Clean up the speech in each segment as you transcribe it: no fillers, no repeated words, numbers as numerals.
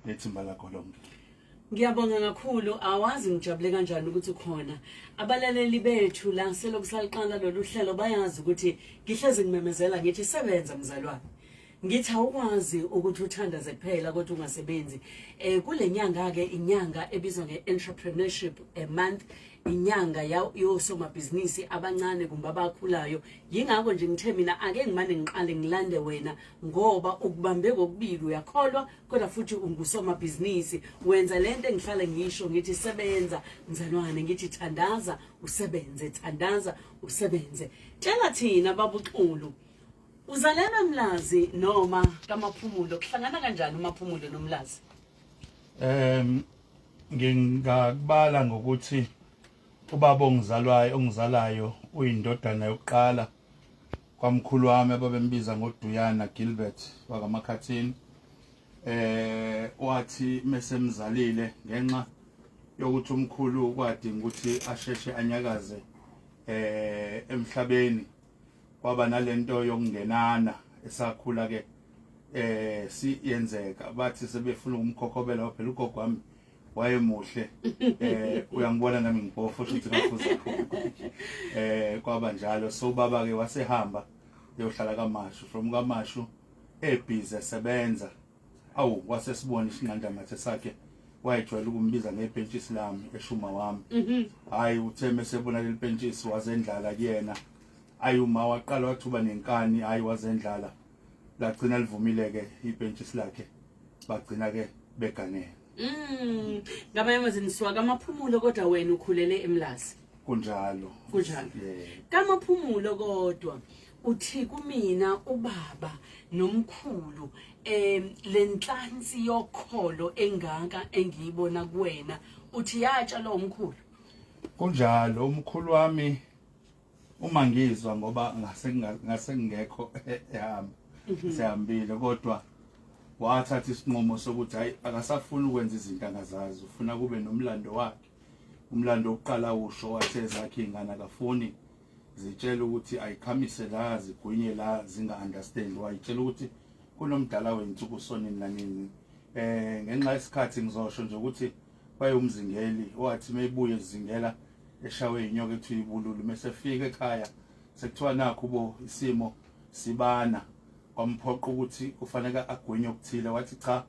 Nethimba lakho lonke. Ngiyabonga kakhulu, awazi ngijabule kanjani ukuthi ukhona. Abalaleli bethu la selokhu saliqala lolu hlelo bayazi ukuthi ngihlezi ngimemezela ngithi sebenza mzalwane. Ngithi awukwazi ukuthi uthandaze kuphela kodwa ungasebenzi. Kule nyanga ke inyanga ebizwa nge-entrepreneurship a month, inyanga yosomabhizinisi abancane kumbe abakhulayo. Yingakho nje ngithe mina ake ngimane ngiqale ngilande wena ngoba ukubambe kokubili, uyakholwa kodwa futhi ungusomabhizinisi, wenza lento engihlale ngisho ngithi sebenza mzalwane, ngithi thandaza usebenze, thandaza usebenze. Tshela thina babuXulu, uzalelwe eMlazi noma kaMaphumulo? Kuhlangana kanjani uMaphumulo noMlazi? Ngingakubala ngokuthi ubaba ongizalwayo ongizalayo uyindodana yokuqala kwamkhulu wami ababembiza ngoDuyana Gilbert wakaMakhathini. Wathi mesemzalile, ngenxa yokuthi umkhulu kwadinga ukuthi asheshe anyakaze emhlabeni, kwaba nalento yokungenana esakhula ke siyenzeka, bathi sebefuna ukumkhokhobela, phela ugogo wami wayemuhle, uyangibona nami ngibhofo, shuthi ngafuza khona, kwaba njalo. So baba ke wasehamba eyohlala kaMashu, from kaMashu ebhizi esebenza, awu, wasesibona isinqandamathe sakhe, wayejwayele ukumbiza ngebhentshisi lami, eshuma wami. Hayi, uthe mesebona leli pentshisi wazendlala kuyena. Ayi, uma waqala wathuba nenkani, hayi, wazendlala, lagcina livumile ke ibhentshisi lakhe, bagcina ke beganene. Ngamanye amazwi nisuka kaMaphumulo kodwa wena ukhulele eMlazi. Kunjalo. Kunjalo. Yeah. KaMaphumulo kodwa uthi kumina ubaba nomkhulu lenhlansi yokholo engaka engiyibona kuwena, uthi yatshalwa umkhulu. Kunjalo, umkhulu wami uma ngizwa ngoba ngase ngase ngekho ehamba, sehambile, kodwa wathatha isinqumo sokuthi hayi, akasafuni ukwenza izinto angazazi, ufuna kube nomlando wakhe. Umlando wokuqala usho wathi ezakhe izingane akafuni zitshela ukuthi ayikhamise la, zigwinye la, zinga understand. Wayitshela ukuthi kunomdala wensuku sonini nanini. Ngenxa yesikhathi ngizosho nje ukuthi wayewumzingeli, wathi mebuye ezingela eshawe inyoka ethiwa ibululu, mase fika ekhaya sekuthiwa nakho bo isimo sibana, kwamphoqa ukuthi kufanele agwinye okuthile. Wathi cha,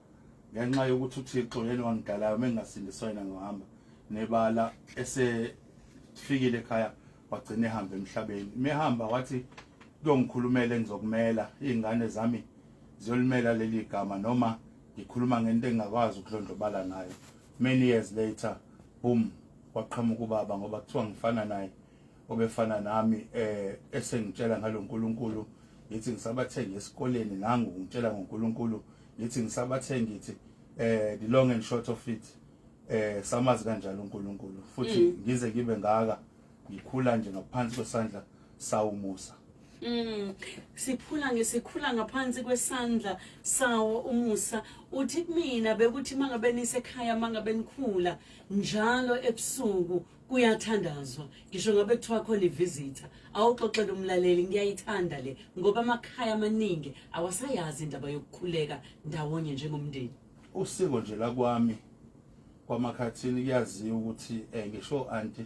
ngenxa yokuthi uThixo yena wangidalayo, mengingasindiswa yena ngihamba nebala. Esefikile ekhaya wagcina ehamba emhlabeni. Mehamba wathi kuyongikhulumela, engizokumela izingane zami ziyolimela leli gama noma ngikhuluma ngento engingakwazi ukudlondlobala ngayo. Many years later, boom, waqhamuka ubaba, ngoba kuthiwa ngifana naye, obefana nami, esengitshela ngaloNkulunkulu. Ngithi ngisabathenga esikoleni, nangu ngitshela ngoNkulunkulu, ngithi ngisabathenga, ngithi the long and short of it, samazi kanjalo uNkulunkulu futhi ngize ngibe ngaka, ngikhula nje ngaphansi kwesandla sawo umusa. Siphula ngesikhula ngaphansi kwesandla sawo umusa. Uthi kumina bekuthi mangabe nisekhaya, mangabe nikhula njalo ebusuku kuyathandazwa, ngisho ngabe kuthiwa khona i-visitor. Awuxoxela umlaleli, ngiyayithanda le ngoba amakhaya amaningi awasayazi indaba yokukhuleka ndawonye njengomndeni. Usiko nje lakwami kwaMakhathini kuyaziwa ukuthi ngisho anti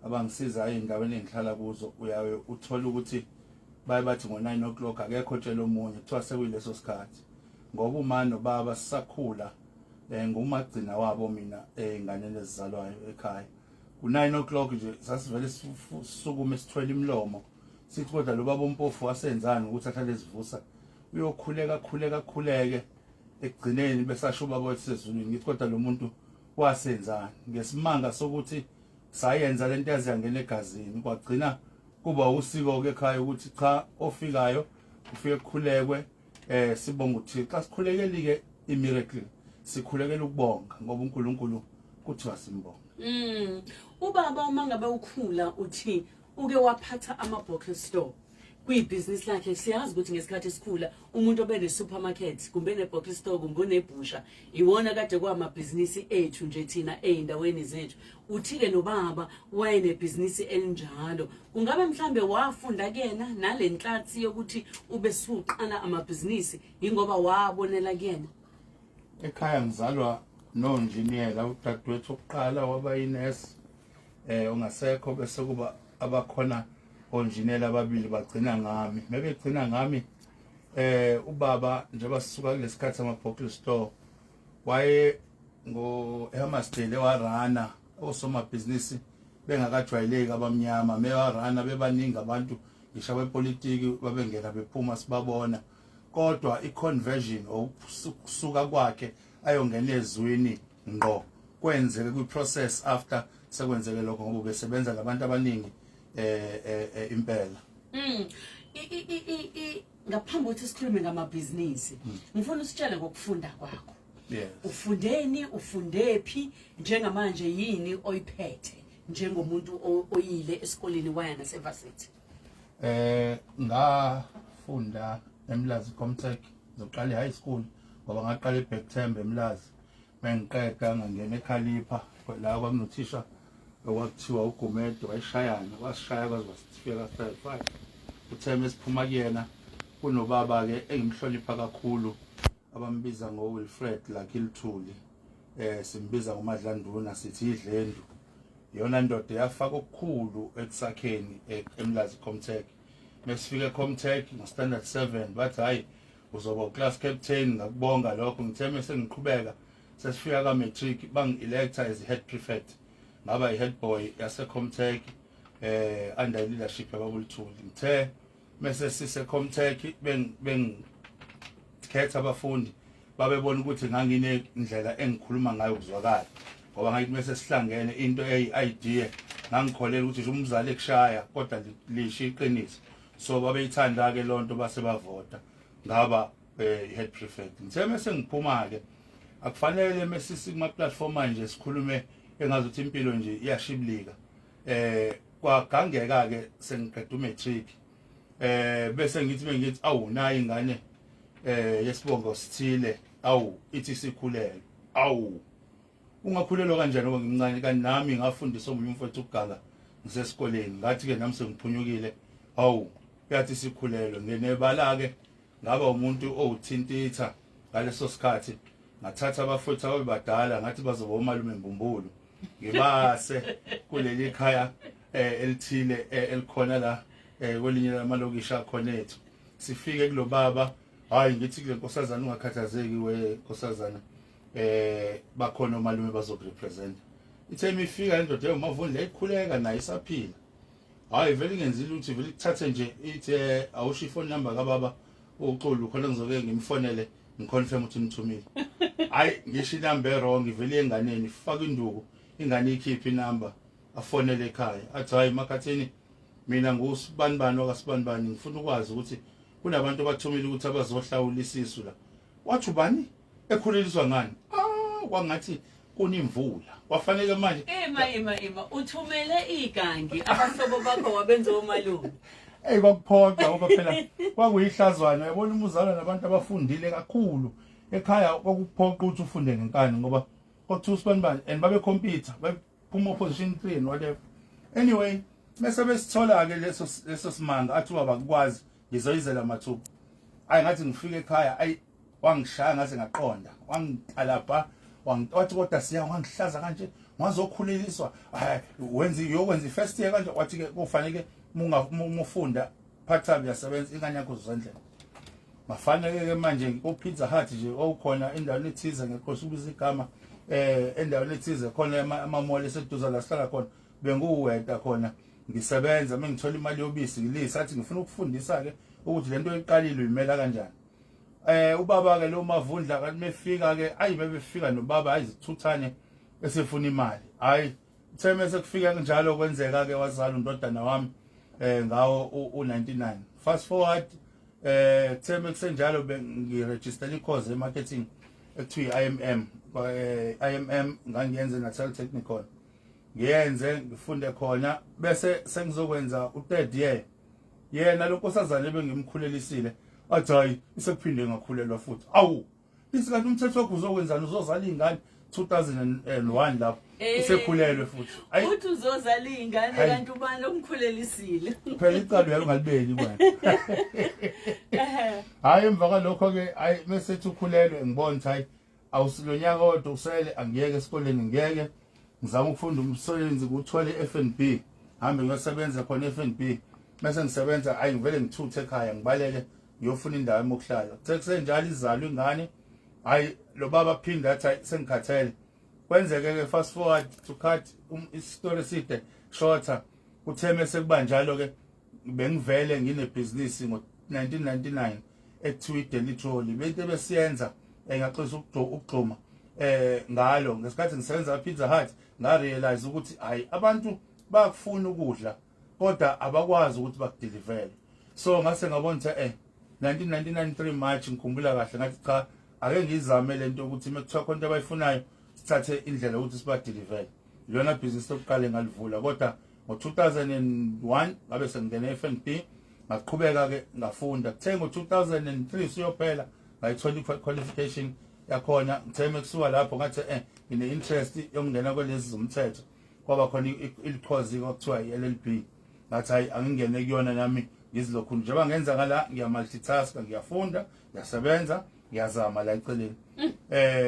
abangisiza ey'ndaweni engihlala kuzo, uyaye uthole ukuthi baye bathi ngo-9 o'clock akekho otshela omunye, kuthiwa sekuyileso sikhathi, ngoba uma nobaba sisakhula, ngumagcina wabo mina ey'nganeni ezizalwayo ekhaya, ku-9 o'clock nje sasivele sisukume sithwele imilomo, sithi kodwa lo baba ompofu wasenzani ukuthi ahlale esivusa, uyokhuleka, khuleka, khuleke, ekugcineni besasho ubaba wethu sezulwini. Ngithi kodwa lo muntu wasenzani? Ngesimanga sokuthi sayenza lento yaze yangena egazini, kwagcina kuba usiko ke ekhaya ukuthi cha, ofikayo ufike kukhulekwe, sibonga uThixo. Asikhulekeli ke i-miracle, sikhulekela ukubonga ngoba uNkulunkulu kuthiwa simbonga. Ubaba uma ngabe ukhula uthi uke waphatha ama-bottle store kuyibhizinisi lakhe. Siyazi ukuthi ngesikhathi esikhula umuntu obene supermarket kumbe ne-bottle store kumbe onebhusha iwona kade kwamabhizinisi ethu nje thina ey'ndaweni zethu. Uthi-ke nobaba wayenebhizinisi elinjalo, kungabe mhlambe wafunda kuyena nale nhlathi yokuthi ube suqala amabhizinisi, yingoba wabonela kuyena? Ekhaya ngizalwa nonjiniyela, udadewethu wokuqala waba yinesi ongasekho, bese kuba abakhona onjiniyela ababili bagcina ngami. Mebegcina ngami ubaba njengoba sisuka kulesikhathi ama-bottle store waye ngo Hammersdale warana osomabhizinisi bengakajwayeleki abamnyama, mewarana bebaningi abantu ngisho abepolitiki babengena bephuma sibabona, kodwa i-conversion okusuka kwakhe ayongena ezwini ngqo kwenzeke kwi-process after sekwenzeke lokho, ngoba ubesebenza nabantu abaningi impela. Ngaphambi kokuthi sikhulume ngamabhizinisi, ngifuna usitshele ngokufunda kwakho. Ufundeni, ufundephi, njengamanje yini oyiphethe njengomuntu oyile esikoleni waya nasevasithi? Ngafunda eMlazi Comtech, ngizoqala e-high school ngoba ngaqala eBhekthemba eMlazi. Mengiqeda ngangena eKhalipha la kwakunothisha okwakuthiwa uGumede, wayeshayana, wasishaya kwaze kwasifika ka-grade 5. Uthe mesiphuma kuyena kunobaba-ke engimhlonipha kakhulu abambiza ngo-Wilfred Lucky Luthuli, simbiza ngoMadlanduna, sithi idlendu. Iyona ndoda yafaka okukhulu ekusakheni eMlazi Comtech. Mesifika eComtech ngo-standard 7 bathi hayi uzoba uclass captain, ngakubonga lokho. Ngithe mese ngiqhubeka sesifika ka-matric bangi-electa as head prefect, ngaba i-head boy yase-Comtech under leadership yababuLuthuli. Ngithe mese sise-Comtech bengikhetha abafundi, babebona ukuthi nganginendlela engikhuluma ngayo kuzwakala, ngoba ngayithi mese sihlangene into eyi-idea ngangikholela ukuthi nje umzali ekushaya kodwa lisho iqiniso, so babeyithanda-ke loo nto base bavota ngaba head prefect. Ngithe mese ngiphuma-ke akufanele mesisi kuma-platform manje sikhulume engazuthi impilo nje iyashibilika. Kwagangeka-ke sengiqeda umatric, bese ngithi bengithi awu nayi ingane yesibongo sithile, awu ithi sikhulelwe. Awu ungakhulelwa kanjani ngoba ngimncane kanti? Nami ngafundisa omunye umfowethu ukuganga ngisesikoleni, ngathi-ke nami sengiphunyukile. Hawu yathi sikhulelwe, ngenebala-ke ngaba umuntu owuthintitha ngaleso sikhathi, ngathatha abafowethu ababadala ngathi bazoba omalume mbumbulu, ngibase kuleli khaya elithile elikhona la kwelinye lamalokishi akhona ethu. Sifike kulobaba, hayi ngithi kule nkosazana ungakhathazeki we nkosazana, bakhona omalume bazokurepresent. Ithe imifika indoda ewumavundla ikhuleka naye isaphila, hayi vele ingenzile ukuthi vele ikuthathe nje ithi awusho ifone number kababa uXulu khona ngizoke ngimfonele ngiconfirm ukuthi nithumile. Hayi ngisho inumber wrong, ivele enganeni ifaka induku, ingane ikhiphe inumber, afonele ekhaya athi hayi Makhathini, mina ngusibanibani wakasibanibani, ngifuna ukwazi ukuthi kunabantu abathumile ukuthi abazohlawula isisu la. Wathi ubani ekhuleliswa ngani? Ah, kwangathi kunimvula kwafanele manje. Ema ema ema, uthumele igangi abahlobo bakho wabenza omalume? Ey kwakuphoqa ngoba phela kwakuyihlazwana, yabona uma uzalwa nabantu abafundile kakhulu ekhaya kwakuphoqa ukuthi ufunde ngenkani, ngoba kwakuthiwa usibanibani and babe computer baphuma opposition 3 and whatever. Anyway mase besithola ke leso simanga, athi ubaba kukwazi ngizoyizela mathupha. Ayi ngathi ngifike ekhaya, ayi wangishaya ngaze ngaqonda, wangitalabha, wathi kodwa siya wangihlaza kanje ngazokhuleliswa, hayi wenza uyokwenza i-first year kanje. Wathi ke kufanele mufunda part time uyasebenza ingane yakho uzondlela. Mafanele ke manje ku Pizza Hut nje okukhona endaweni ethize, ngekhosi ukubiza igama, endaweni ethize khona ama-mall eseduze la sihlala khona, benguweta khona ngisebenza, mengithola imali yobisi ngilisa. Athi ngifuna ukufundisa ke ukuthi lento oyiqalile uyimela kanjani. Ubaba ke lo Mavundla kanti mefika ke, ayi bebefika nobaba, ayizithuthane esefuna imali. Hayi theme sekufika kanjalo kwenzeka ke wazala undodana wami ngawo u99. Fast forward, theme kusenjalo bengiregister icourse e-marketing ekuthiwa i-IMM, IMM ngangiyenze Natal Technikon, ngiyenze ngifunde khona, bese sengizokwenza u-third year. Yena lo nkosazana ebengimkhulelisile athi hayi isekuphinde ngakhulelwa futhi. Awu lithi kanti umthetho wakho uzokwenzani, uzozala iy'ngane 2001 lapho usekhulelwe futhi. Ayi uthi uzozala iy'ngane kanti ubani omkhulelisile? Phela icala uyabe ungalibeki wena. Hayi emva kwalokho ke, hayi mesethi ukhulelwe ngibona ukuthi hayi Awusilonyaka kodwa usele, angiyeke esikoleni, ngiyeke ngizama ukufunda umsebenzi kuthole i-FNB, hambe ngiyosebenza khona e-FNB. Mase ngisebenza, hayi, ngivele ngithuthe ekhaya, ngibaleke ngiyofuna indawo emokuhlala. Kuthe kusenjalo izalo ingane, hayi, lo baba phinda athi, hayi, sengikhathele. Kwenzeke ke, fast forward to cut isitori eside shorter, kuthe mase kuba njalo ke, bengivele nginebhizinisi ngo-1999 ekuthiwa i-Daily Trolley. Bento besiyenza, engaxolisa ukugxuma ngalo ngesikhathi ngisebenza Pizza Hut, nga-realize ukuthi hayi, abantu bayakufuna ukudla kodwa abakwazi ukuthi bakudelivele. So ngase ngabona ukuthi 1999 3 March, ngikhumbula kahle, ngathi cha, ake ngizame lento ukuthi mekuthiwa khona into abayifunayo, sithathe indlela ukuthi sibadelivele. Iyona business lokuqala engalivula, kodwa ngo-2001 ngabe sengingena e-FNB, ngaqhubeka ke ngafunda. Kuthe ngo-2003 siyophela, ngayithola i-qualification yakhona. Ngithe mekusuka lapho ngathi ngine interest yokungena kwelezi zomthetho. Kwaba khona ilikhozi kwakuthiwa i-LLB, ngathi hayi, angingene kuyona nami ngizilokhu njengoba ngenza ngala, ngiya-multitask, ngiyafunda, ngiyasebenza, ngiyazama la eceleni.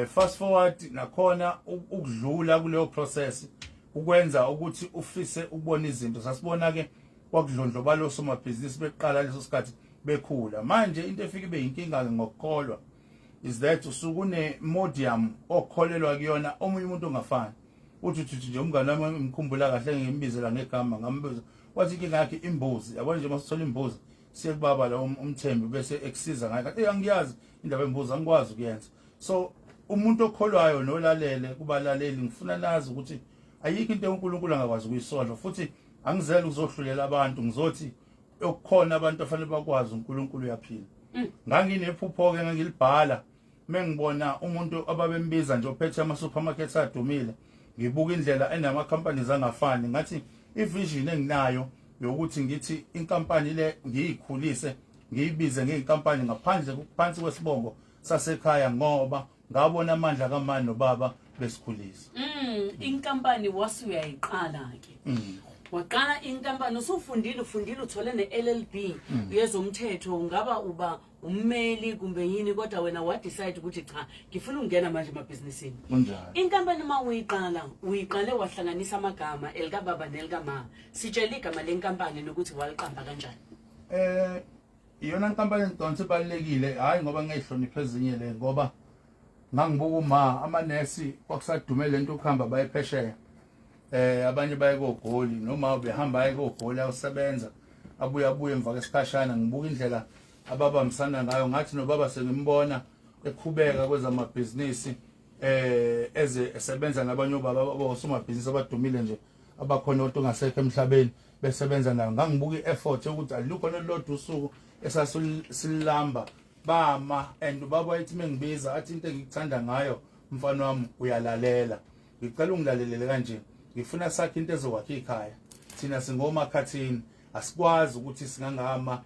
Fast forward, nakhona ukudlula kuleyo process ukwenza ukuthi ufise ukubona izinto. Sasibona ke kwakudlondlobala osomabhizinisi beqala leso sikhathi bekhula. Manje into efika ibe inkinga ke ngokukholwa is that usuke une medium okholelwa kuyona, omunye umuntu ongafani. Uthi nje umngane wami, ngimkhumbula kahle, ngimbizela ngegama, ngambuza, wathi inkinga yakhe imbuzi. Yabona nje masithola imbuzi siye kubaba la umthembi bese ekusiza ngayo. Kanti angiyazi indaba embuzi, angikwazi ukuyenza. So umuntu okholwayo nolalele kubalaleli, ngifuna nazi ukuthi ayikho into uNkulunkulu angakwazi ukuyisolva, futhi angizele ukuzohlulela abantu. Ngizothi okukhona abantu afanele bakwazi, uNkulunkulu uyaphila. Nganginephupho ke, ngangilibhala mengibona umuntu ababembiza nje ophethe ama supermarkets adumile, ngibuka indlela enama companies angafani, ngathi ivision enginayo yokuthi ngithi inkampani le ngiyikhulise, ngiyibize ngeyinkampani ngaphandle phansi kwesibongo sasekhaya, ngoba ngabona amandla kamani nobaba besikhulisa. Inkampani wasuyayiqala ke. Waqala inkampani usufundile, ufundile, uthole ne-LLB yezomthetho, ungaba uba ummeli kumbe yini, kodwa wena wa decide ukuthi cha, ngifuna ukungena manje emabhizinisini. Kunjalo. Inkampani uma uyiqala, uyiqale wahlanganisa amagama elikababa nelikama. Sitshela igama lenkampani nokuthi waliqamba kanjani. Iyona nkampani engidonsa ibalulekile, hayi ngoba ngiyihlonipha ezinye le, ngoba ngangibuka uma amanesi kwakusadume lento ukuhamba baye phesheya, abanye baye koGoli, noma behamba aye koGoli ayosebenza, abuye abuye emva kwesikhashana. Ngibuka indlela ababambisana ngayo, ngathi nobaba sengimbona ekhubeka kwezamabhizinisi, eze esebenza nabanye obaba abosomabhizinisi abadumile nje abakhona kodwa ongasekho emhlabeni, besebenza nayo. Ngangibuka i-effort yokuthi alukho nolodwa usuku esasilamba bama. And ubaba wayethi mengibiza athi, into engikuthanda ngayo mfana wami, uyalalela. Ngicela ungilalelele kanje, ngifuna sakhe into ezokwakha ikhaya. Thina singomakhathini, asikwazi ukuthi singangama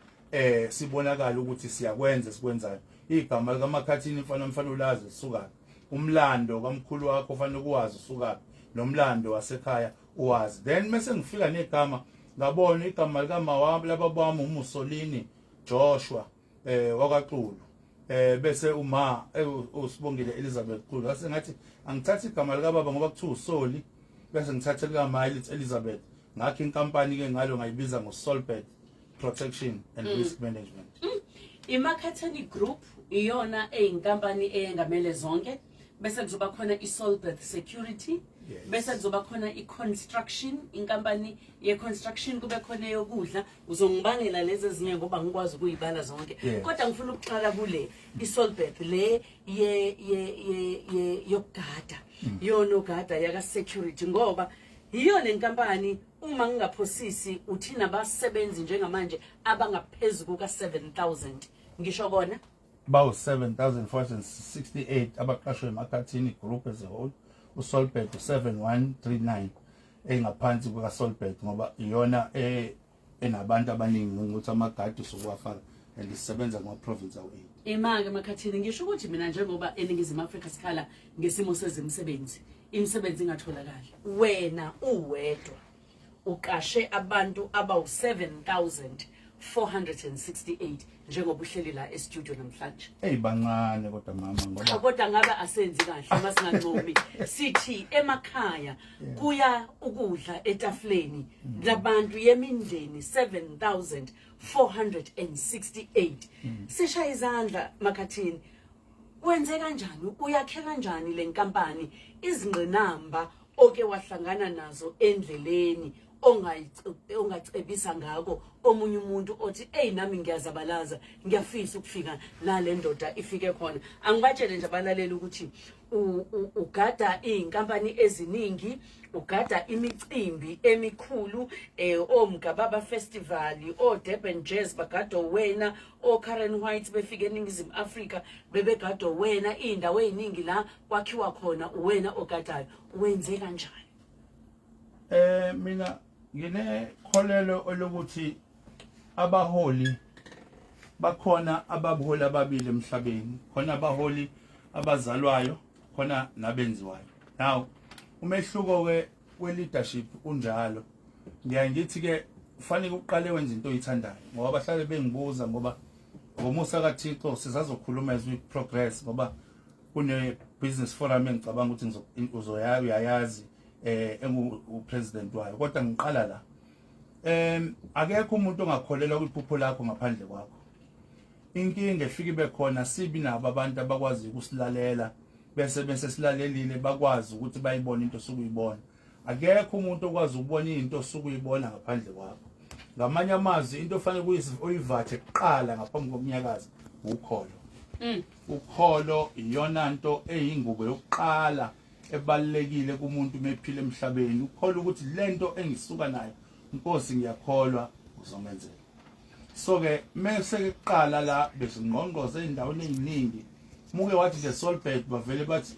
sibonakala ukuthi siyakwenza sikwenzayo. Igama likaMakhathini, mfana, mfana ulazi usuka umlando kamkhulu wakho, ufanele ukuwazi usuka nomlando wasekhaya uwazi. Then mase ngifika negama, ngabona igama likama wami laba wami uMussolini Joshua wakaXulu, bese uma usibongile Elizabeth Xulu. Ngase ngathi angithathe igama lika baba ngoba kuthiwa uSoli, bese ngithathe lika ma Elizabeth, ngakho inkampani ke ngalo ngayibiza ngoSolbert Protection and Risk Management. Imakhatheni Group iyona eyinkampani eyengamele zonke, bese kuzoba khona iSolbert Security, bese kuzoba khona i-construction, inkampani ye-construction, kube khona eyokudla. Uzongibalela lezi ezinye ngoba ngikwazi ukuyibala zonke. Kodwa ngifuna ukuqala kule iSolbert le ye ye ye ye yokugada, yonogada yaka security, ngoba yiyo le nkampani, uma ngingaphosisi, uthina abasebenzi njengamanje abangaphezulu kuka 7000, ngisho kona? Bawu 7468 abaqashwe eMakhathini Group as a whole. USolbert 7139 engaphansi kuka Solbert, ngoba iyona enabantu abaningi ukuthi amagadi usukuwafaka, and isebenza kuma province awu 8. Ima-ke Makhathini, ngisho ukuthi mina njengoba eNingizimu Afrika sikhala ngesimo sezemisebenzi, imisebenzi ingatholakali, wena uwedwa uqashe abantu abawu-7400. 468 njengoba uhleli la e-studio namhlanje. Ey, bancane kodwa mama, ngoba Cha, kodwa ngabe asenzi kahle uma singancomi sithi emakhaya kuya ukudla etafuleni labantu yemindeni 7468. Sishaya izandla, Makhathini. Wenze kanjani? Uyakhe kanjani le nkampani? Izingqinamba oke wahlangana nazo endleleni ongacebisa ngako omunye umuntu othi, "Ey, nami ngiyazabalaza, ngiyafisa ukufika la le ndoda ifike khona"? Angibatshele nje abalaleli ukuthi ugada iy'nkampani eziningi, ugada imicimbi emikhulu, oMgababa Festival, o-Durban Jazz bagada wena, o-Karen White befike eNingizimu Afrika bebegada wena. Iy'ndawo ey'ningi la kwakhiwa khona uwena ogadayo. Wenze kanjani? Mina nginekholelo olokuthi abaholi bakhona, abaholi ababili emhlabeni khona, abaholi abazalwayo khona nabenziwayo. Now umehluko ke we leadership unjalo. Ngiyaye ngithi ke kufanele uqale wenze into oyithandayo, ngoba bahlale bengibuza, ngoba ngomusa kaThixo sisazokhuluma as we progress, ngoba kune business forum engicabanga ukuthi uzoya uyayazi engu president wayo. Kodwa ngiqala la, akekho umuntu ongakholelwa kwiphupho lakho ngaphandle kwakho. Inkinga efika ibe khona, sibi nabo abantu abakwazi ukusilalela, bese silalelile bakwazi ukuthi bayibone into osukuyibona. Akekho umuntu okwazi ukubona into osukuyibona ngaphandle kwakho. Ngamanye amazwi, into ofanele uyivathe kuqala ngaphambi kokunyakaza ukholo. Ukholo iyona nto eyingubo yokuqala ebalulekile kumuntu mephila emhlabeni, ukholwa ukuthi lento engisuka nayo, Nkosi, ngiyakholwa uzongenzela. So ke mase kuqala la besingqongqoze ey'ndaweni ey'ningi, muke wathi nje Solbet, bavele bathi,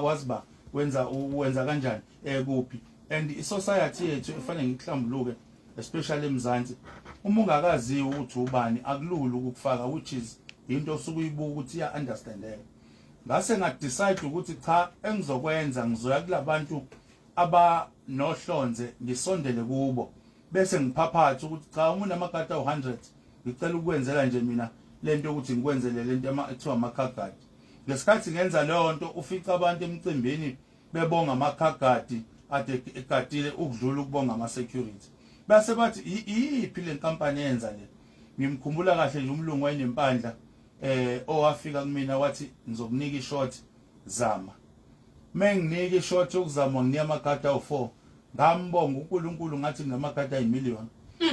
"Wazi ba wenza kanjani, kuphi?" And i-society yethu efanele ngikuhlambuluke, especially eMzansi, uma ungakaziwa ukuthi ubani akulula ukukufaka, which is into osuke uyibuka ukuthi iya-understandeka. Ngase nga-decide ukuthi cha, engizokwenza ngizoya kulabantu abanohlonze, ngisondele kubo, bese ngiphaphatha ukuthi cha, uma unamagadi awu-100, ngicela ukwenzela nje mina lento yokuthi ngikwenzele lento ekuthiwa ama-car guard. Ngesikhathi ngenza leyo nto, ufica abantu emcimbini bebonga ama-car guard ade egadile ukudlula ukubonga ama-security, base bathi, "Iyiphi le nkampani eyenza le?" Ngimkhumbula kahle nje umlungu wayenempandla owafika kumina wathi, "Ngizokunika i-shot, zama." Menginika i-shot yokuzama, nginika amagadi awu4, ngambonga uNkulunkulu ngathi nginamagadi ayimillion,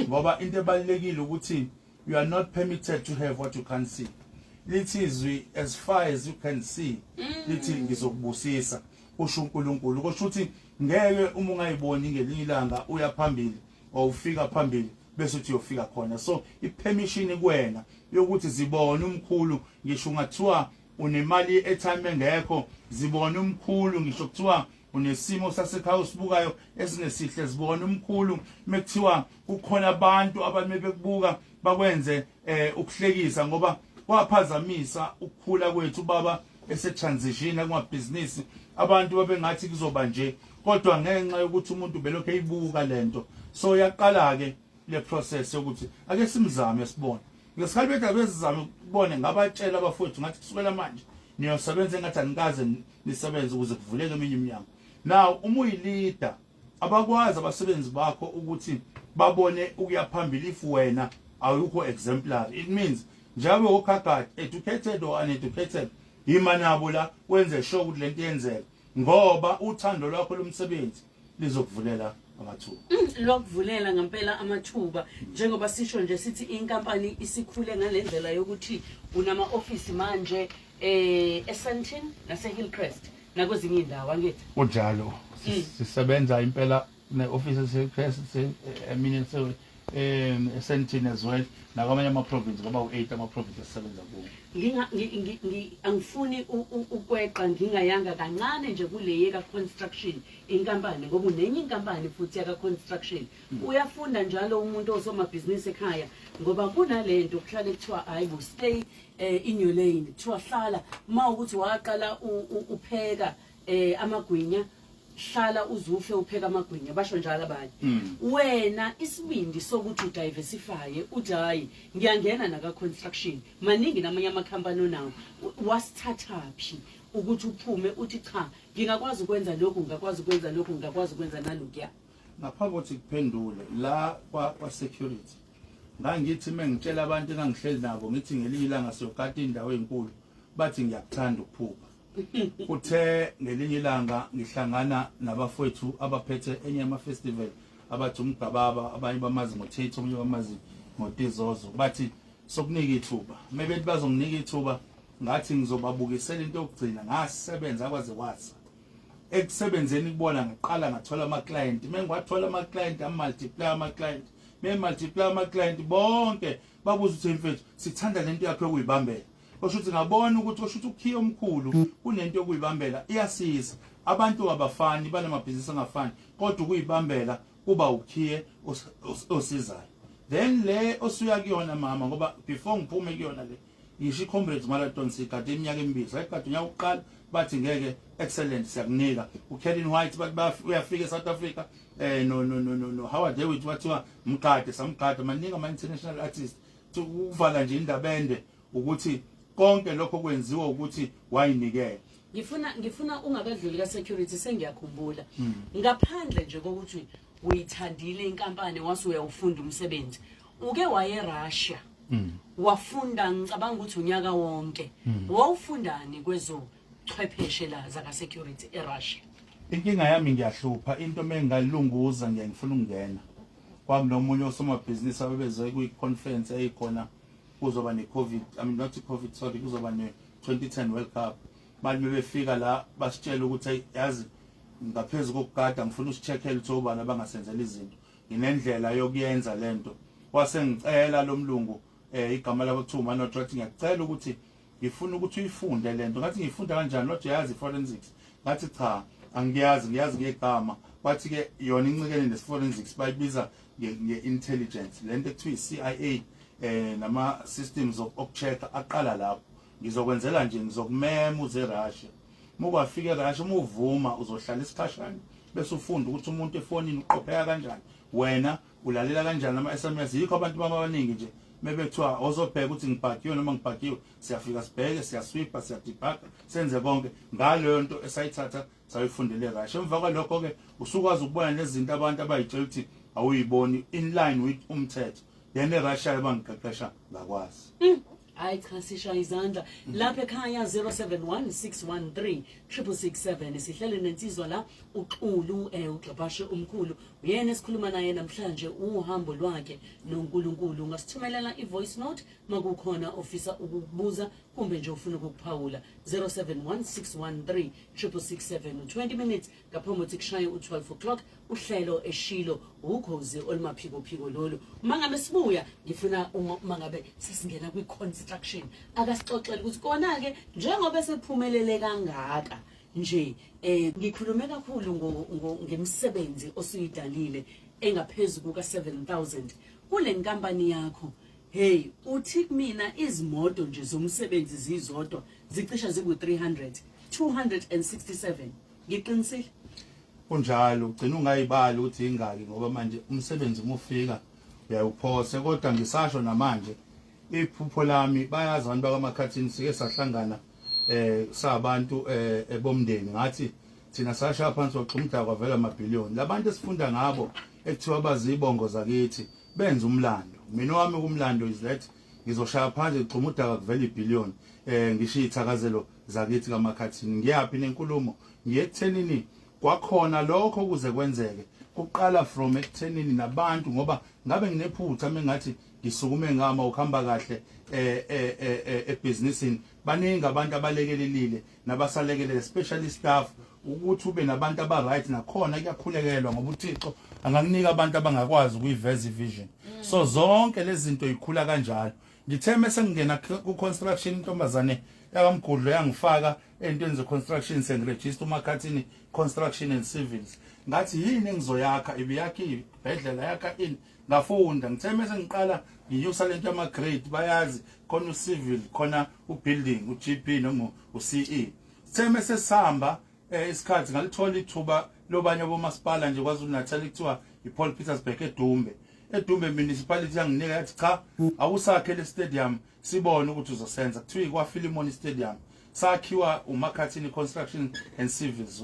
ngoba into ebalulekile ukuthi you are not permitted to have what you can't see. Lithi izwi, "As far as you can see," lithi, "ngizokubusisa," kusho uNkulunkulu. Kusho ukuthi ngeke uma ungayiboni ngelinye ilanga uya phambili or ufika phambili bese uthi uyofika khona. So i-permission kuwena yokuthi zibone umkhulu ngisho ungathiwa unemali airtime engekho, zibone umkhulu ngisho kuthiwa unesimo sasekhaya osibukayo esingesihle, zibone umkhulu mekuthiwa kukhona abantu abame bekubuka bakwenze ukuhlekisa, ngoba kwaphazamisa ukukhula kwethu baba ese transition kumabhizinisi. Abantu babengathi kuzoba nje, kodwa ngenxa yokuthi umuntu belokhu eyibuka lento, so yaqala ke le process yokuthi ake simzame sibone. Ngesikhathi bethu abezizame ukubone, ngabatshela abafowethu ngathi, kusukela manje niyosebenza engathi anikaze nisebenze ukuze kuvuleke eminye iminyango. Now uma uyi-leader, abakwazi abasebenzi bakho ukuthi babone ukuya phambili if wena awukho exemplary. It means njengoba u-car guard, educated or uneducated, yima nabo la, wenze sure ukuthi lento yenzeka, ngoba uthando lwakho lomsebenzi lizokuvulela amathuba. Lwakuvulela ngempela amathuba, njengoba sisho nje sithi inkampani isikhule ngalendlela yokuthi unama-ofisi manje eSandton nase Hillcrest nakwezinye indawo, angithi? Kunjalo. Sisebenza impela ne-office eseHillcrest, I mean, eSandton as well, nakwamanye ama-province, ngoba u-8 ama-province esisebenza kuwo. Angifuni ukweqa ngingayanga kancane nje kule yeka construction inkampani, ngoba unenye inkampani futhi yaka construction. Uyafunda njalo umuntu osomabhizinisi ekhaya, ngoba kunalento kuhlale kuthiwa, hayi bo, stay in your lane. Kuthiwa hlala uma ukuthi waqala upheka amagwinya. Hlala uzufe upheka amagwinya, basho njalo abanye. Wena isibindi sokuthi udiversifye, uthi hayi, ngiyangena naka construction, maningi namanye amakhampani onawo, wasithathaphi ukuthi uphume uthi cha, ngingakwazi ukwenza lokhu, ngingakwazi ukwenza lokhu, ngingakwazi ukwenza nalokuya? Ngaphambi kokuthi kuphendule la kwa security, ngangithi mengitshela abantu engangihleli nabo, ngithi ngelinye ilanga siyogada indawo ezinkulu, bathi ngiyakuthanda ukuphupha. Kuthe ngelinye ilanga ngihlangana nabafowethu abaphethe enye ama festival abathi umgababa, abanye bamazi ngoThethe, omunye bamazi ngoTizozo, bathi sokunika ithuba. Mebethi bazonginika ithuba, ngathi ngizobabukisela into yokugcina. Ngasebenza kwaze kwasa. Ekusebenzeni kubona ngaqala ngathola ama client. Mengiwathola ama client, amultiply ama client, me multiply ama client, bonke babuza ukuthi mfethu, sithanda lento yakho yokuyibambela. Kusho ukuthi ngabona ukuthi kusho ukuthi ukhiye omkhulu kunento yokuyibambela iyasiza. Abantu abafani, banamabhizinisi angafani, kodwa ukuyibambela kuba ukhiye osizayo. Then le osuya kuyona mama, ngoba before ngiphume kuyona le, ngisho i-Comrades Marathon sigade iminyaka emibili, sayigada unyaka wokuqala, bathi ngeke, excellent, siyakunika uKellen White, bathi uyafika eSouth Africa, no no no no no Howard Hewitt, wathiwa mgade, samgada. Maningi ama international artists. Ukuvala nje indaba ende ukuthi konke lokho kwenziwa ukuthi wayinikela. Ngifuna ungakadluli ka security, sengiyakhumbula, ngaphandle nje kokuthi uyithandile inkampani wase uyawufunda umsebenzi, uke waye Russia, wafunda, ngicabanga ukuthi unyaka wonke. Wawufundani kwezo chwepheshe la zaka security eRussia? Inkinga yami, ngiyahlupha into mengalunguza, ngiye ngifuna ukungena. Kwakunomunye osomabhizinisi abebeze kwi-conference eyikhona, kuzoba ne-COVID, I mean not i-COVID, sorry, kuzoba ne-2010 World Cup. Bathi bebefika la basitshela ukuthi hey, yazi ngaphezu kokugada ngifuna usi-checkele ukuthi obani abangasenzela izinto, nginendlela yokuyenza lento. Wase ngicela lo mlungu, igama lakho kuthiwa uManot, wathi ngiyacela ukuthi ngifuna ukuthi uyifunde lento. Ngathi ngiyifunda kanjani? Wathi uyazi forensics? Ngathi cha, angiyazi, ngiyazi ngegama. Wathi ke yona incikene ne-forensics, bayibiza nge-intelligence lento ekuthiwa i-CIA, nama systems okucheck aqala lapho. Ngizokwenzela nje, ngizokumema uze eRussia. Uma kwafika eRussia, uma uvuma, uzohlala isikhashana bese ufunda ukuthi umuntu efonini uqopheka kanjani, wena ulalela kanjani ama-SMS. Yikho abantu bami abaningi nje mebethiwa ozobheka ukuthi ngibhagiwe noma ngibhagiwe, siyafika sibheke, siyaswipa, siyadebugga, senze konke ngaleyo nto esayithatha sayifundele eRussia. Emva kwalokho-ke usukwazi ukubona nezinto abantu abayitshela ukuthi awuyiboni in line with umthetho. Then eRussia bangiqeqesha ngakwazi. Hayi cha, sishaya izandla lapha ekhaya. 071 613 6667. Sihlele nensizwa la, uXulu, uGxabhashe omkhulu, uyena esikhuluma naye namhlanje uhambo lwakhe noNkulunkulu. Ungasithumelela i-voice note makukhona ofisa ukukubuza kumbe nje ufuna ukukuphawula, 071 613 6667. 20 minutes ngaphambi kokuthi kushaye u-12 o'clock. Uhlelo eshilo ukhozi olumaphikophiko lolu. Uma ngabe sibuya, ngifuna uma ngabe sesingena kwi-construction akasixoxele ukuthi kona-ke njengoba esephumelele kangaka nje, ngikhulume kakhulu ngemisebenzi osuyidalile engaphezu kuka-7000 kule nkampani yakho. Hey, uthi kumina izimoto nje zomsebenzi zizodwa zicisha ziku-300 267, ngiqinisile? Kunjalo, ugcina ungayibali ukuthi ingaki, ngoba manje umsebenzi uma ufika uyawuphose. Kodwa ngisasho namanje, iphupho lami bayazi abantu bakaMakhathini, sike sahlangana sabantu ebomndeni, ngathi thina sashaya phansi waxhuma udaka kwavela amabhiliyoni. Labantu esifunda ngabo ekuthiwa bazibongo zakithi benza umlando. Mina wami kumlando is that ngizoshaya phansi ngixhuma udaka kuvela ibhiliyoni, ngishiya ithakazelo zakithi kaMakhathini. Ngiyaphi nenkulumo? Ngiye ekuthenini kwakhona lokho ukuze kwenzeke kuqala from ekuthenini nabantu, ngoba ngabe nginephutha mengathi ngisukume ngama ukuhamba kahle ebhizinisini. Baningi abantu abalekelelile nabasalekelele, especially staff, ukuthi ube nabantu aba-right. Nakhona kuyakhulekelwa, ngoba uThixo angakunika abantu abangakwazi ukuyiveza ivision. So zonke lezi zinto yikhula kanjalo. Ngithe mase ngingena ku-construction, intombazane yakamgudlo yangifaka ey'ntweni ze-construction, sengiregister uMakhathini Construction and Civils. Ngathi yini engizoyakha? Ibiyakha ibhedlela, yakha ini. Ngafunda. Ngithe mase ngiqala nginyusa lento yama-grade, bayazi khona u-civil, khona u-building, u-GP noma u-CE. Sithe mase sihamba. Isikhathi ngalithola ithuba lobanye bomasipala nje KwaZulu Natal, kuthiwa iPaul Petersburg eDumbe, eDumbe municipality yanginika, yathi cha, awusakhe le stadium sibone ukuthi uzosenza. Kuthiwa ikwaFilimoni Stadium, sakhiwa uMakhathini Construction and Civils.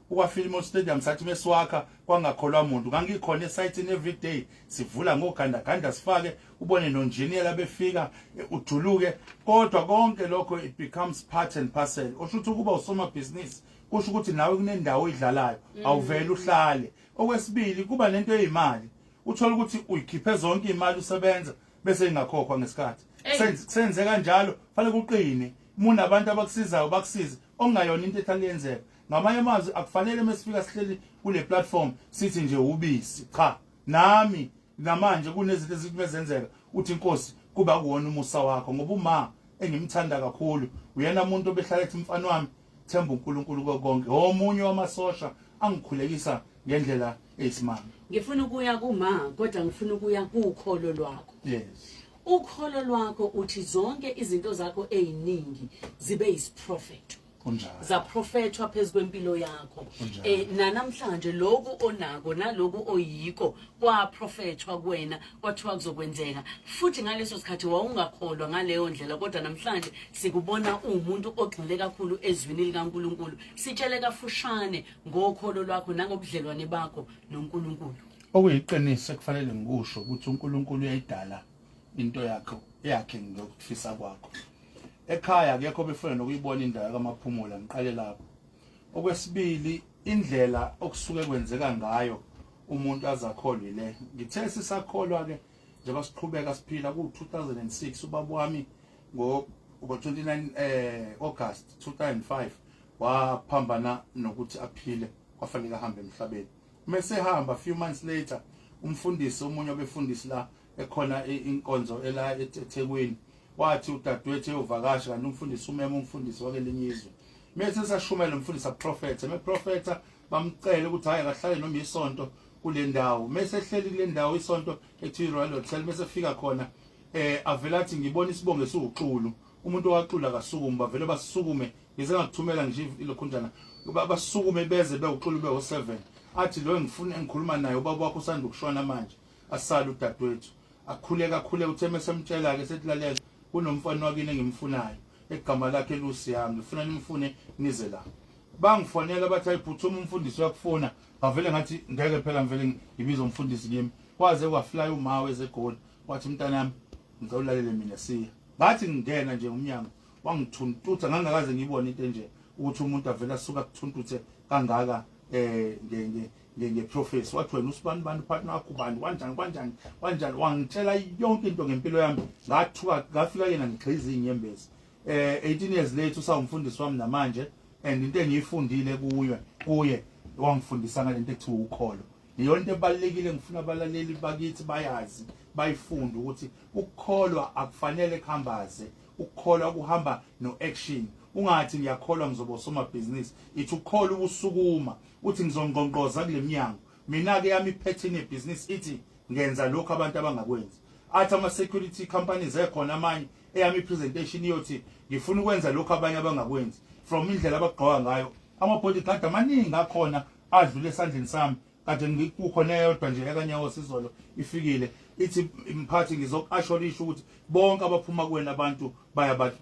UkwaFilimoni Stadium sathi mesiwakha kwangakholwa muntu. Ngangikhona esayithini every day, sivula ngogandaganda sifake, ubone nonjiniyela befika, ujuluke, kodwa konke lokho it becomes part and parcel. Osho ukuthi ukuba usomabhizinisi kusho ukuthi nawe kunendawo oyidlalayo, awuvele uhlale. Okwesibili, kuba nento eyimali, uthola ukuthi uyikhiphe zonke imali usebenza bese ingakhokhwa ngesikhathi. Senze kanjalo, fanele kuqine. Munabantu abakusizayo, bakusize, okungayona into ehlale yenzeka. Ngamanye amazwi, akufanele mesifika sihleli kule platform sithi nje ubisi. Cha, nami namanje kunezinto ezithi bezenzeka uthi inkosi kuba kuwona umusa wakho, ngoba uma engimthanda kakhulu uyena umuntu obehlala ethi, "Mfana wami, themba uNkulunkulu konke." Omunye wamasosha angikhulekisa ngendlela eyisimanga. Ngifuna ukuya kuma, kodwa ngifuna ukuya kukholo lwakho. Ukholo lwakho, uthi zonke izinto zakho eziningi zibe yisiprofetho. Kunjalo. Zaprofethwa phezu kwempilo yakho. Kunjalo. Nanamhlanje lokhu onako naloku oyiko kwaprofethwa kuwena, kwathiwa kuzokwenzeka, futhi ngaleso sikhathi wawungakholwa ngaleyo ndlela, kodwa namhlanje sikubona uwumuntu ogxile kakhulu ezwini likaNkulunkulu. Sitshele kafushane ngokholo lwakho nangobudlelwane bakho noNkulunkulu. Okuyiqiniso ekufanele ngikusho ukuthi uNkulunkulu uyayidala into yakho yakhe ngokufisa kwakho. Ekhaya akekho befuna nokuyibona indawo kaMaphumulo, ngiqale lapho. Okwesibili, indlela okusuke kwenzeka ngayo umuntu azakholwe le. Ngithe sisakholwa ke njengoba siqhubeka siphila ku 2006, ubaba wami ngo 29 August 2005 waphambana nokuthi aphile, kwafanele ahambe emhlabeni. Mase hamba, few months later, umfundisi omunye obefundisi la ekhona inkonzo ela eThekwini wathi udadewethu eyovakasha, kanti umfundisi umema umfundisi wakelinye izwe. Mase sashumela umfundisi, aprofetha, meprofetha bamcela ukuthi hayi, akahlale noma isonto kule ndawo. Mase ehleli kule ndawo isonto ethi Royal Hotel, mase fika khona avela athi, "Ngibona isibongo esiwuxulu, umuntu owaxula akasukume." Bavele basukume, ngize ngakuthumela nje ilokhunjana, basukume beze bewuxulu bewo7. Athi lo engifuna engikhuluma naye ubaba wakho usanda ukushona manje. Asala udadewethu, akhuleka, akhuleka. Uthe mesemtshela ke, sethi, "Lalela, kunomfana wakini engimfunayo, egama lakhe Lusiyami, ngifuna nimfune nize la." Bangifonela bathi, "Ayiphuthuma, umfundisi uyakufuna." Ngavele ngathi ngeke phela ngivele ngibize umfundisi kimi. Kwaze kwafly uma wezegoli, wathi, "Mntanami, ngicela ulalele mina." Siya, ngathi ngingena nje umnyango wangithuntutha, ngangakaze ngibone into enje ukuthi umuntu avela asuka kuthuntuthe kangaka nge nge nge nge-prophecy. Wathi, "Wena usibani bani, partner wakho ubani, kanjani kanjani kanjani." Wangitshela yonke into ngempilo yami, ngathuka, ngafika yena ngigxiza izinyembezi. 18 years later usawumfundisi wami namanje, and into engiyifundile kuye wangifundisa ngalento ekuthiwa ukholo. Iyona into ebalulekile ngifuna abalaleli bakithi bayazi, bayifunde ukuthi ukukholwa akufanele kuhambaze, ukukholwa kuhamba no-action. Ungathi ngiyakholwa ngizoba usomabhizinisi, ithi ukukholwa ukusukuma uthi ngizongqongqoza kule mnyango. Mina-ke yami iphethini yebhizinisi ithi ngenza lokhu abantu abangakwenzi. Athi ama-security companies ekhona amanye, eyami i-presentation iyothi ngifuna ukwenza lokhu abanye abangakwenzi, from indlela abagqoka ngayo. Ama-bodyguard amaningi akhona adlule esandleni sami, kade ngikukhona eyodwa nje yakanyawo sizolo ifikile, ithi, "Mphathi, ngizoku-assurisha ukuthi bonke abaphuma kuwena abantu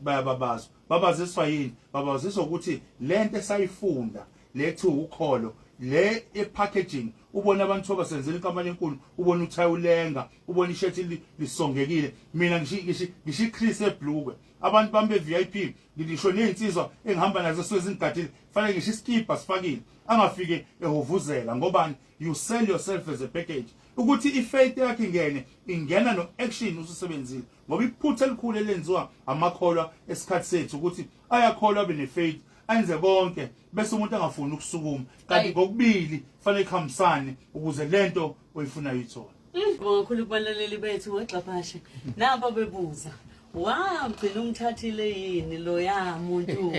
bayababazwa." Babaziswa yini? Babaziswa ukuthi lento esayifunda lethu ukholo le e-packaging. Ubona abantu abasenzela inkampani enkulu, ubona uthayi ulenga, ubona ishethi lisongekile. Mina ngisho i-crease eblukwe, abantu bami be-VIP, ngisho nezinsizwa engihamba nazo suke zingigadile, fanele ngisho iskipa sifakile, angafike ehovuzela. Ngobani? You sell yourself as a package ukuthi ifaith yakhe ingene, ingena no-action ususebenzile. Ngoba iphutha elikhulu elenziwa amakholwa esikhathi sethu ukuthi ayakholwa, abe nefaith, ayenze konke, bese umuntu angafuni ukusukuma, kanti kokubili fanele kuhambisane ukuze lento oyifunayo uyithole. Ngibonga kakhulu kubalaleli bethu. Wegxaphashe, nampa bebuza, wagcina umthathile yini loya muntu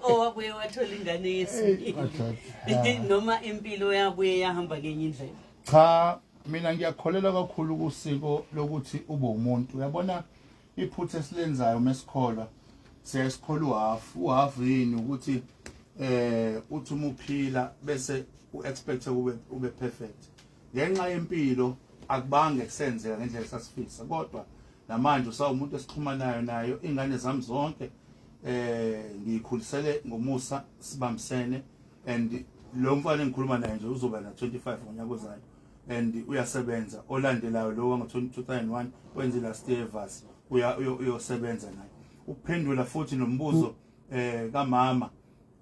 owabuye wathola ingane yesibili, noma impilo yabuye yahamba ngenye indlela? Cha, mina ngiyakholelwa kakhulu kusiko lokuthi ube umuntu. Uyabona, iphutha esilenzayo mesikholwa, siyasikholwa uhafu. Uhafu yini? Ukuthi Uthi uma uphila bese uexpect ube perfect. Ngenxa yempilo akubange kusenzeka ngendlela esasifisa, kodwa namanje usawumuntu esixhumanayo nayo. Ingane zami zonke ngiyikhulisele ngomusa, sibambisene, and lo mfana engikhuluma naye nje uzoba na 25 ngonyaka ozayo and uyasebenza. Olandelayo lo wango 2001 wenze last year varsity, uyosebenza naye. Ukuphendula futhi nombuzo kamama,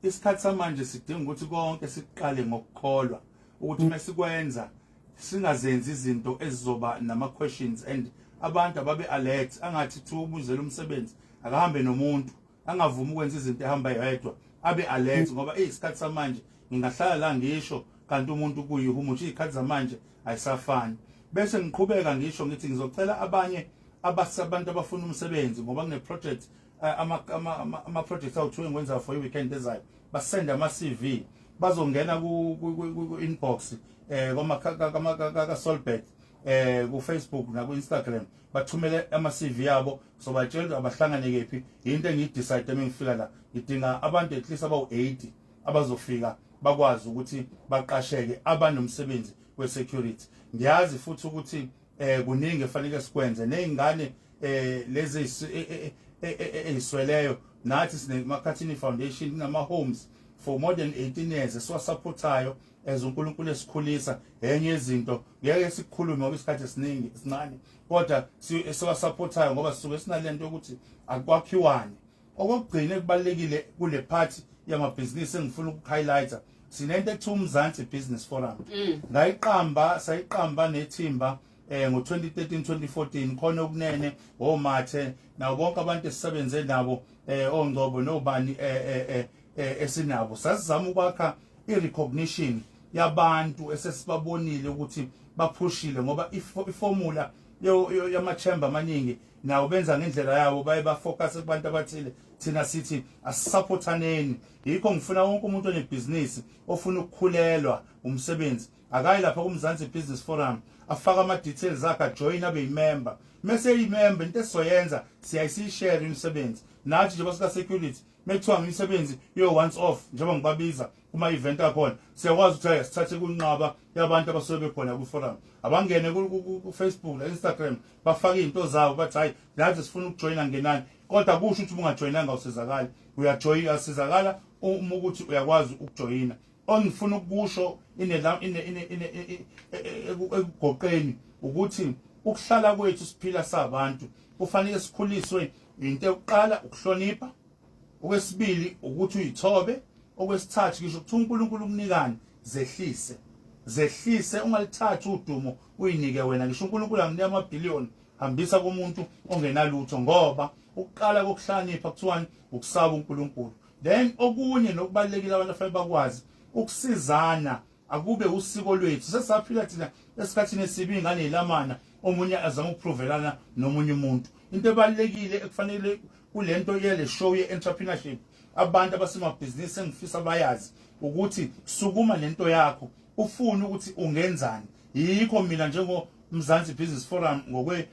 isikhathi samanje sidinga ukuthi konke siqale ngokukholwa ukuthi mesikwenza singazenzi izinto ezizoba nama questions, and abantu ababe alert. Angathi thi ubuzela umsebenzi, akahambe nomuntu, angavumi ukwenza izinto ehamba yedwa, abe alert, ngoba isikhathi samanje ngingahlala la ngisho kanti umuntu kuyihumusha. Izikhathi zamanje ayisafani. Bese ngiqhubeka ngisho ngithi ngizocela abanye abasabantu abafuna umsebenzi, ngoba kune project, ama projects awu2 engikwenza for i-weekend ezayo, basende ama CV, bazongena ku inbox kwama ka Solbet ku Facebook na ku Instagram, bathumele ama CV yabo, sobatshela abahlangane kephi. Into engiyidecide mengifika la, ngidinga abantu at least abawu 80 abazofika bakwazi ukuthi baqasheke, abanomsebenzi we-security. Ngiyazi futhi ukuthi kuningi efanele sikwenze nezingane lezi ezisweleyo. Nathi sine Makhathini Foundation, kunama homes for more than 18 years esiwasupportayo as uNkulunkulu esikhulisa. Enye izinto ngeke sikhulume ngoba isikhathi esiningi esincane, kodwa esiwasupportayo ngoba sisuke sinalento yokuthi akwakhiwane. Okokugcina ekubalekile kule part yamabhizinisi engifuna ukuhighlighta, sinento ekuthiwa uMzansi Business Forum. Ngayiqamba, sayiqamba nethimba ngo2013 2014, khona okunene omathe nawo bonke abantu esisebenze nabo, ongcobo nobani esinabo. Sasizama ukwakha i-recognition yabantu esesibabonile ukuthi baphushile, ngoba iformula yama-chamber amaningi nawo benza ngendlela yabo, baye bafocus kubantu abathile. Thina sithi asisupportaneni. Yikho ngifuna wonke umuntu onebhizinisi ofuna ukukhulelwa umsebenzi akayi lapha kuMzansi Business Forum, afake ama-details akhe, ajoyine, abe yimember. Mese eyimember, into esizoyenza siyayisiyishare imisebenzi nathi njengoba sika-security. Mekuthiwa imisebenzi yo once off, njengoba ngibabiza kuma-event akhona, siyakwazi ukuthi hayi, sithathe kunqaba yabantu abasuke bekhona kwi-forum, abangene ku-Facebook la-Instagram, bafake iy'nto zabo, bathi hayi, nathi sifuna ukujoyina, ngenani. Kodwa kusho ukuthi uma ungajoyinanga awusizakali. Uyajoyina, uyasizakala uma ukuthi uyakwazi ukujoyina. Ongifuna ukusho ine ine ine ekugoqeni ukuthi ukuhlala kwethu siphila sabantu kufanele sikhuliswe into yokuqala ukuhlonipha, okwesibili ukuthi uyithobe, okwesithathu ngisho ukuthi uNkulunkulu ukunikani, zehlise, zehlise, ungalithathi udumo uyinike wena. Ngisho uNkulunkulu anginika amabhiliyoni, hambisa kumuntu ongenalutho, ngoba ukuqala kokuhlakanipha kuthiwani? Ukusaba uNkulunkulu. Then okunye nokubalekile, abantu afanele bakwazi ukusizana, akube usiko lwethu. Sesaphila thina esikhathini esibi, ingane yilamana, omunye azama ukuprovelana nomunye umuntu. Into ebalekile ekufanele kulento yele show ye-entrepreneurship, abantu abasemabhizinisi engifisa bayazi ukuthi sukuma nento yakho, ufune ukuthi ungenzani. Yikho mina njengo Mzansi Business Forum, ngokwe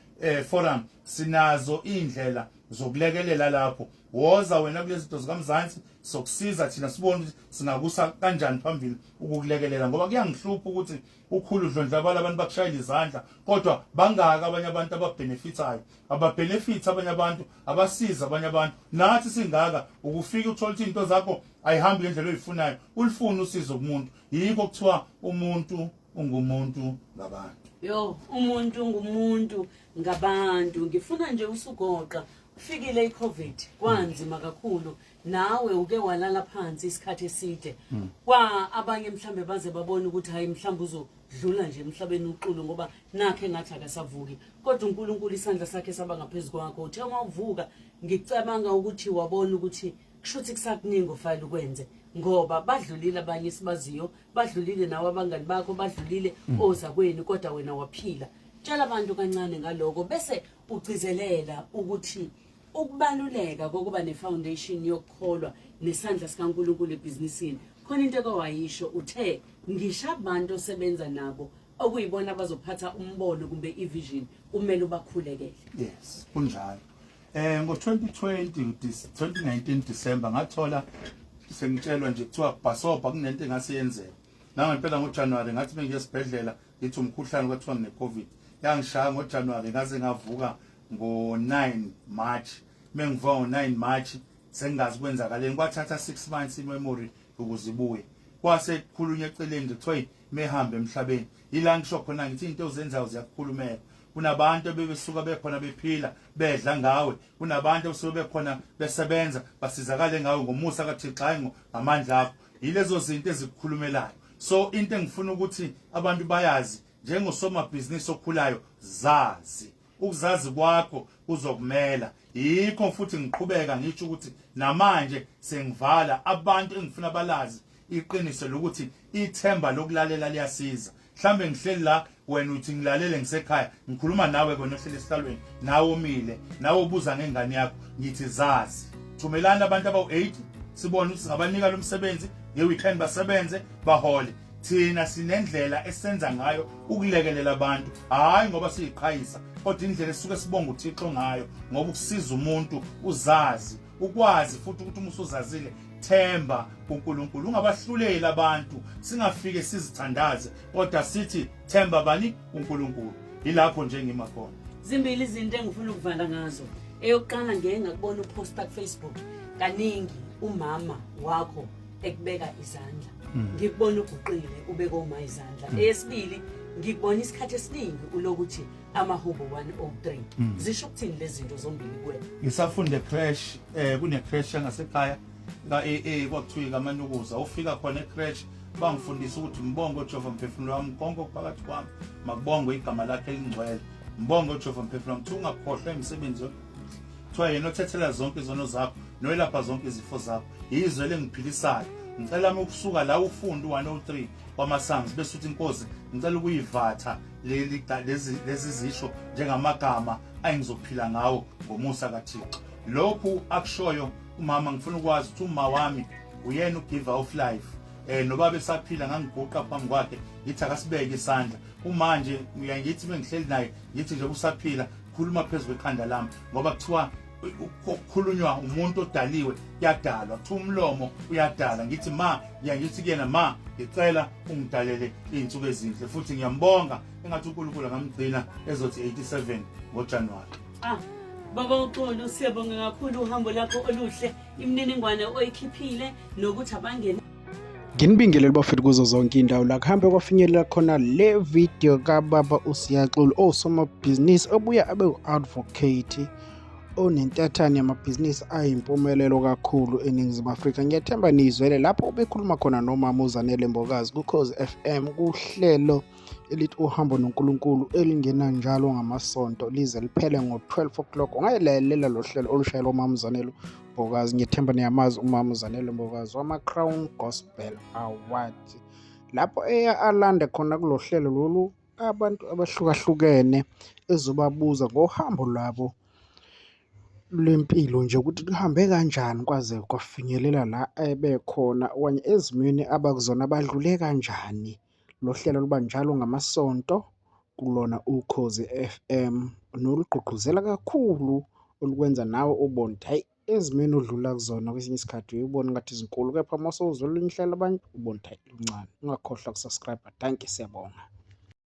forum sinazo indlela zokulekelela lapho. Woza wena kulezi zinto zikaMzansi, sokusiza thina, sibone ukuthi singakusa kanjani phambili ukukulekelela, ngoba kuyangihlupha ukuthi ukhulu udlondlabala, abantu bakushayela izandla, kodwa bangaka abanye abantu ababenefithayo, ababenefit abanye abantu, abasiza abanye abantu. Nathi singaka ukufika uthola ukuthi into zakho ayihambi ngendlela oyifunayo, ulifuna usizo kumuntu. Yikho kuthiwa umuntu ungumuntu ngabantu. Yo, umuntu ungumuntu ngabantu. Ngifuna nje usugoqa, ufikile iCovid, kwanzima kakhulu, nawe uke walala phansi isikhathi eside, kwa abanye mhlambe baze babone ukuthi hayi, mhlambe uzodlula nje emhlabeni uXulu, ngoba nakhe ngathi akasavuki. Kodwa uNkulunkulu isandla sakhe saba ngaphezulu kwakho. Uthe uma uvuka, ngicabanga ukuthi wabona ukuthi kushuthi kusakuningi ofanele ukwenze, ngoba badlulile abanye esibaziyo, badlulile nawe, abangani bakho badlulile, ozakwenu, kodwa wena waphila. Tshela abantu kancane ngaloko, bese ugcizelela ukuthi ukubaluleka kokuba nefoundation yokukholwa nesandla sikaNkulunkulu ebhizinisini. Khona into ekewayisho, uthe ngisho abantu osebenza nabo okuyibona abazophatha umbono kumbe ivision, kumele ubakhulekele. Yes, kunjalo. Ngo 2020, 2019 December ngathola Sengitshelwa nje kuthiwa bhasobha kunento engase yenzeke. Nangempela ngoJanuary ngathi bengiye esibhedlela ngithi umkhuhlane kwathiwa ngine-COVID. Yangishaya ngoJanuary ngaze ngavuka ngo-9 March. Mengivuka ngo-9 March sengingazi kwenzakaleni kwathatha 6 months imemory ukuze ibuye. Kwase kukhulunywa eceleni nje kuthiwa mehambe emhlabeni. Yila ngisho khona ngithi into ozenzayo ziyakukhulumela. Kunabantu ebebesuka bekhona bephila bedla ngawe, kunabantu osuke bekhona besebenza basizakale ngawe ngomusa kaThixo hayi ngamandla akho. Yilezo zinto ezikukhulumelayo. So into engifuna ukuthi abantu bayazi njengosomabhizinisi okhulayo zazi ukuzazi kwakho kuzokumela yikho futhi ngiqhubeka ngisho ukuthi namanje sengivala abantu engifuna balazi iqiniso lokuthi ithemba lokulalela liyasiza mhlambe ngihleli la wena uthi ngilalele ngisekhaya ngikhuluma nawe kona ohleli esihlalweni nawe umile nawe ubuza ngengane yakho ngithi zazi thumelani abantu abawu-8 sibone ukuthi singabanika lo msebenzi nge-weekend basebenze bahole thina sinendlela esenza ngayo ukulekelela abantu hayi ngoba siyiqhayisa kodwa indlela esuke sibonga uThixo ngayo ngoba ukusiza umuntu uzazi ukwazi futhi ukuthi uma usuzazile themba uNkulunkulu ungabahluleli abantu singafike sizithandaze kodwa sithi themba bani uNkulunkulu yilapho nje ngima khona. Zimbili izinto engifuna ukuvala ngazo. Eyokuqala ngeke ngakubona uposta kuFacebook kaningi umama wakho ekubeka izandla. Ngikubona uguqile ubeka uma izandla. Eyesibili ngikubona isikhathi esiningi ulokuthi amahubo 103. Zisho ukuthini lezi zinto zombili kuwena? Ngisafunda ecrash kune crash yangasekhaya ka AA kwakuthiwa kaManukuza ufika khona ecrash bangifundisa ukuthi mbonge uJehova mphefumulo wami konke okuphakathi kwami makubongwe igama lakhe elingcwele mbonge uJehova mphefumulo wami ungakhohlwa imisebenzi kuthiwa yena othethela zonke izono zakho noyelapha zonke izifo zakho yizwe elingiphilisayo ngicela ukusuka la ufunde u-103 kwamasangs bese uthi inkosi ngicela ukuyivatha leli lezi lezi zisho njengamagama engizophila ngawo ngomusa kaThixo lokhu akushoyo umama ngifuna ukwazi ukuthi uma wami uyena ugiver of life nobaba esaphila ngangiguqa phambi kwakhe ngithi akasibeke isandla umanje ngiyangithi bengihleli naye ngithi nje usaphila khuluma phezulu kwekhanda lami ngoba kuthiwa ukukhulunywa umuntu odaliwe kuyadalwa kuthiwa umlomo uyadala ngithi ma ngiyangithi kuyena ma ngicela ungidalele izinsuku ezinhle futhi ngiyambonga engathi uNkulunkulu angamgcina ezothi 87 ngoJanuary. Ah, baba uXolo siyabonga kakhulu uhambo lakho oluhle imininingwane oyikhiphile nokuthi abangene. Nginibingelele bafethu kuzo zonke indawo la kuhambe kwafinyelela khona le video kababa uSiyaxulu owusomabhizinisi obuye abe u-advocate onentathane yamabhizinisi ayimpumelelo kakhulu eNingizimu Afrika. Ngiyathemba niyizwele lapho ubekhuluma khona nomama uZanele Mbokazi kuKhozi FM kuhlelo elithi uhambo noNkulunkulu elingena njalo ngamasonto lize liphele ngo-12 o'clock. Ungayilalela lo hlelo olushayelwa umama uZanele Mbokazi. Ngiyethemba niyamazi umama uZanele Mbokazi wama-Crown Gospel Awards. Lapho eya alande khona kulo hlelo lolu abantu abahlukahlukene ezobabuza ngohambo lwabo lwempilo nje ukuthi luhambe kanjani kwaze kwafinyelela la ebekhona okanye ezimweni abakuzona badlule kanjani. Lo hlelo luba njalo ngamaSonto kulona Ukhozi FM nolugqugquzela kakhulu olukwenza nawe ubone ukuthi hhayi ezimeni odlula kuzona kwesinye isikhathi uye ubone ngathi zinkulu kepha uma sewuzwa olunye uhlelo abanye ubone ukuthi hhayi luncane. Ungakhohlwa uku-subscribe-a. Dankie, siyabonga.